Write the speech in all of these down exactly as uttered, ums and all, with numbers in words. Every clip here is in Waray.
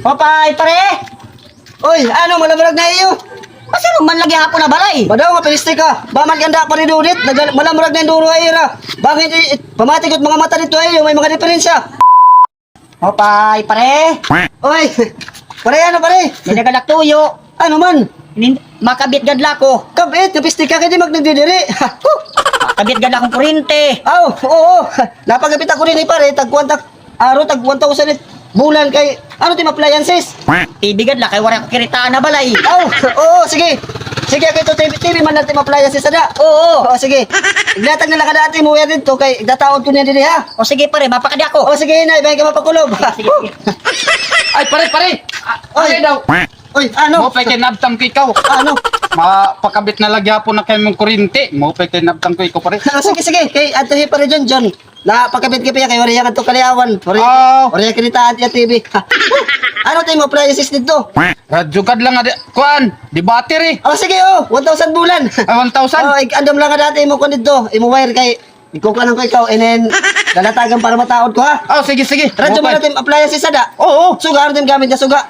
Hopay, pare! Oy, ano, malamrag na iyo? Masiro man lagi hapon na balay. Madaw nga pinistik ka. Baman ganda, pare, dudit. Nagal-, malamrag na yung duro ay ira. Bangin, i-, i-, pamati ko't mga mata dito ay, may mga diferensya. Hopay, pare. Oy, pare, ano, pare? May nagalak tuyo. Ano man? Nin-, makabit gad la ko. Kabit, napistik ka, kaya di mag nagdidiri. Makabit gad la akong kurente. Aw, oo. Napagabit ako din, eh, pare. Tagkuan, tag-, aro, tag one thousand it bulan kay, ano, tim appliances? T V gad la, kay wala ko kiritaan na balay. Aw, oo, sige. Sige, ako ito, T V, T V man lang tim appliances, ada. Oo. Oo, sige. Ignatag na lang ka dati mo yan dito, kay igtataod ko niya din, ha? O sige, pare, mapakadi ako. O sige, hinay, bahay ka mapakulob. Sige, sige. Ay, pare, pare. Ah, Oy. Pare daw. Oy, ano? Maupay kay naabtan ko ikaw. Ano? Mapakabit na lagi hapon na kay mong kuryente. Maupay kay naabtan ko ikaw, pare. Ah, sige, sige. Kay Ate Hi, pare John John. Napakabit ka pa kay wari yan ato kaliawan. Wari, Oh. wari yan kinitaan tiya T V. Ano tayo mo appliances dito? Radyo gad lang nga di, kuan, di battery. Oh, sige, oh. One thousand bulan. Ah, one thousand? Oh, ik-, andam lang nga dati mo kuan dito. Imo wire kay Ikaw ka lang ko ikaw, and then, lalatagan para mataod ko, ha? Oh, sige, sige. Radyo Okay. man natin, appliances, ada? Oo. Suga, ano din gamit niya, suga?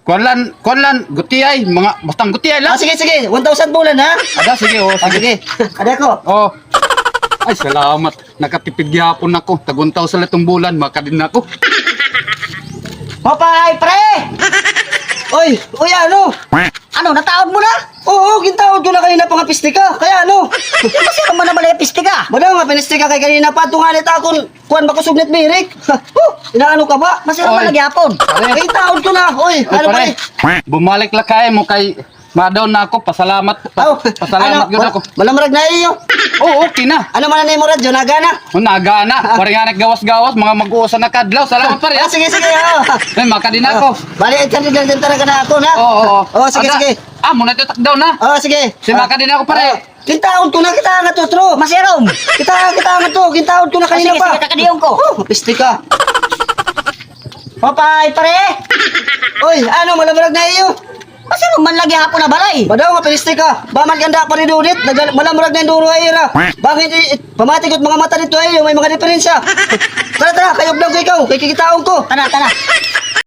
Kuan lan, kuan lan, gutiyay, mga, bastang gutiyay lang. Ah, sige, sige. One thousand bulan, ha? Ada, sige, oh, Ah, sige. sige. Ada ko. Oh. Ay, salamat. Nakatipid gihapon ako. Tag one thousand la itong bulan, makadin ako. Hopay, pre! Oy, oy, ano? Ano, nataod mo na? Oo, gintaod ko na kanina pa nga piste ka. Kaya ano? Masiro man na balay piste ka. Wala nga, piniste ka kay kanina pa. Tungalit akon, kuan ba, kusog nit birik. Huh, inaano ka ba? Masiro man Oy. na gihapon. Pare. Ay, taod ko na. Oy, Oy, ano pare? pare? Bumalik la kay mo kay madaw na ako. Pasalamat. Aw, Pasalamat ano, gud wala, ako. wala marag na iyo. Oo, okay na. Ano man na imo radyo? Nagana? Oh, nagana. Ah. Pare nga naggawas-gawas, mga mag-uusa na kadlaw. Salamat, pare, Ah, ah. sige, sige, oo. Ay, makadin ako. Oh, bali, ay, kandid lang din talaga na ako, na? Oo, oo. Oh, sige, Ada, sige. Ah, muna ito takdaw na. Oh, sige. Si Ah. makadin ako, pare. Oh, kintaon ko na kita nga to, tro. Masirom. Kita, kita nga to. Kintaon ko na Ah, kanina sige, pa. sige, kakadiyon ko. Oh, piste ka. Papay, pare. Oy, ano, malabalag na iyo? Masiro man lagi hapon na balay. Madaw nga, piniste ka. Baman ganda pa rin ulit. Nagal-, malamurag na yung duro ay ira. Bangin, i-, i-, pamati ko't mga mata dito ay, may mga diferensya. Tara, tara, kayog lang ko ikaw. Kay kikitaon ko. Tara, tara.